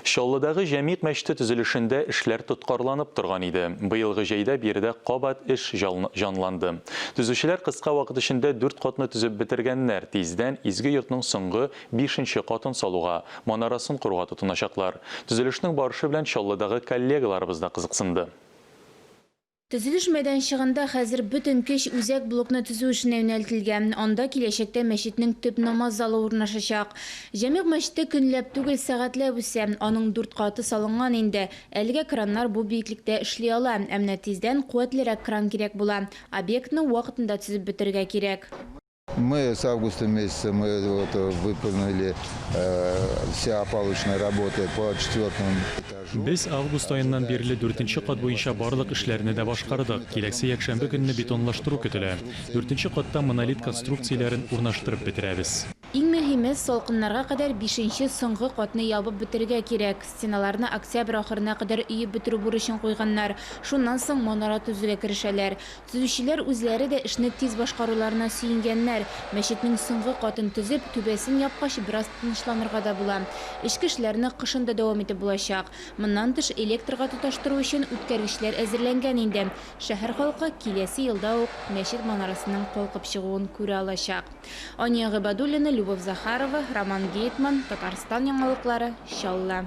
Чаллыдагы Җәмигъ мәчете төзелешендә эшләр тоткарланып торган иде. Быелгы җәйдә биредә кабат эш җанланды. Төзүчеләр кыска вакыт эчендә дүрт катны төзеп бетергәннәр, тиздән изге йортның соңгы, бишенче катын салуга, манарасын коруга тотыначаклар. Төзелешнең барышы белән Чаллыдагы коллегаларыбыз да кызыксынды. Төзелеш мәйданчыгында хәзер бөтен көч үзәк блокны төзү эшенә юнәлтелгән. Анда киләчәктә мәчетнең төп намаз залы урнашачак. Җәмигъ мәчете көнләп түгел, сәгатьләп үсә. Аның дүрт каты салынган инде. Әлегә краннар бу биеклектә эшли ала. Ә менә тиздән куәтлерәк кран кирәк була. Объектны вакытында төзеп бетерергә кирәк. Мы с августа месяца мы вот выполнили все опалубочные работы по четвертому этажу. Без август аеннан бирле дүртенче кат буенча барлык эшләрне дә башкардык. Киләсе якшәмбе көнне бетонлаштыру көтелә. Дүртенче катта монолит конструкцияләрен урнаштырып бетерәбез. Иң мөһиме, салкыннарга кадәр бишенче, соңгы катны ябып бетерергә кирәк. Стеналарны октябрь ахырына кадәр өеп бетерү бурычын куйганнар. Шуннан соң манара төзүгә керешәләр. Төзүчеләр үзләре дә эшне тиз башкаруларына сөенгәннәр. Мәчетнең соңгы катын төзеп, түбәсен япкач, бераз тынычланырга да була. Эчке эшләрне кышын да дәвам итеп булачак. Моннан тыш, электрга тоташтыру өчен үткәргечләр әзерләнгән инде. Шәһәр халкы киләсе елда ук мәчет манарасының калкып чыгуын күрә алачак. Ания Гыйбадуллина, Любовь Захарова, Роман Гейтман, Татарстан яңалыклары, Чаллы.